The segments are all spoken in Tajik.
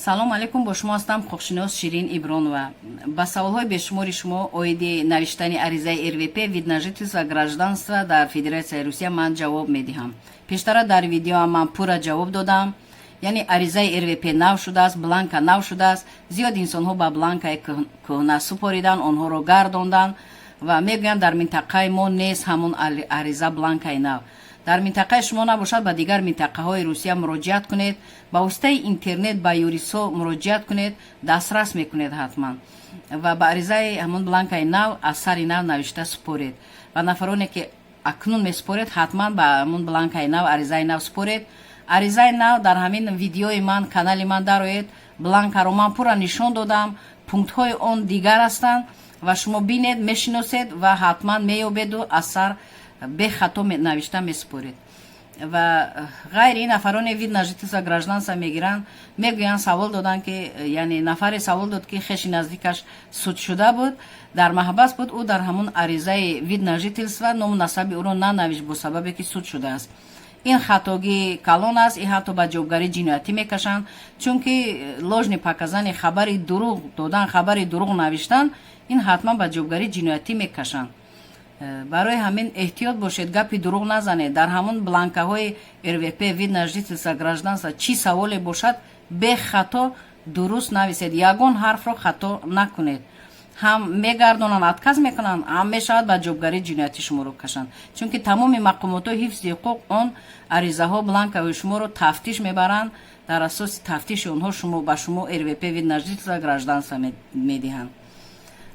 Салом алейкум, бо шумо ҳастам ҳуқуқшинос Ширин Ибронова. Ба саволҳои бешумори шумо оиди навиштани аризаи РВП, вид на жительство, гражданство дар Федератсияи Русия ман ҷавоб медиҳам. Пештара дар видеоам ман пурра ҷавоб додам. Яъне аризаи РВП нав шудааст, бланка нав шудааст. Зиёд инсонҳо ба бланкаи кӯҳна супориданд, онҳоро гардонданд ва мегӯянд, дар минтақаи мо нест ҳамун ариза, бланкаи нав. Дар минтақаи шумо набошад, ба дигар минтақаҳои Русия муроҷиат кунед, ба воситаи интернет ба юристҳо муроҷиат кунед, дастрас мекунед ҳатман ва ба аризаи ҳамун бланкаи нав аз сари нав навишта супоред. Ва нафароне, ки акнун месупоред, ҳатман ба ҳамун бланкаи нав аризаи нав супоред. Аризаи нав дар ҳамин видеои ман, канали ман дароед, бланкаро ман пурра нишон додам, пунктҳои он дигар ҳастанд ва шумо бинед, мешиносед ва ҳатман меёбеду аз сар бехато навишта месупоред. Ва ғайри ин, нафароне вид на жительство, гражданство мегиранд, мегӯянд, савол доданд, ки, яъне нафаре савол дод, ки хеши наздикаш суд шуда буд, дар маҳбас буд, ӯ дар ҳамун аризаи вид на жительство ному насаби ӯро нанавишт бо сабабе ки суд шудааст. Ин хатогии калон аст, ин ҳатто ба ҷавобгарии ҷиноятӣ мекашанд, чунки ложные показания, хабари дурӯғ додан, хабари дурӯғ навиштан, ин ҳатман ба ҷавобгарии ҷиноятӣ мекашанд. Барои ҳамин эҳтиёт бошед, гапи дурӯғ назанед. Дар ҳамун бланкаҳои РВП, вид на жительство, гражданство чӣ саволе бошад, бехато дуруст нависед, ягон ҳарфро хато накунед. Ҳам мегардонанд, отказ мекунанд, ҳам мешавад ба ҷавобгарии ҷиноятӣ шуморо кашанд, чунки тамоми мақомотҳои ҳифзи ҳуқуқ он аризаҳо, бланкаҳои шуморо тафтиш мебаранд. Дар асоси тафтиши онҳо шумо ба шумо РВП, вид на жительство, гражданство медиҳанд.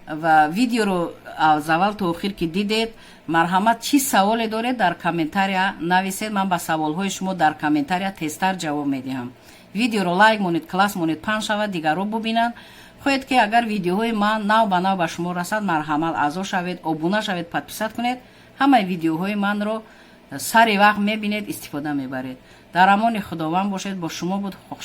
Ва видеоро аз аввал то охир ки дидед, марҳамат, чӣ саволе доред, дар комментария нависед, ман ба саволҳои шумо дар комментария тезтар ҷавоб медиҳам. Видеоро лайк монед, класс монед, паҳн шавад, дигарро бубинанд. Хоҳед, ки агар видеоҳои ман нав ба нав ба шумо расад, марҳамат, аъзо шавед, обуна шавед, подписать кунед. Ҳамаи видеоҳои манро сари вақт мебинед, истифода мебаред. Дар амони Худованд бошед. Бо шумо буд ҳуқуқшинос.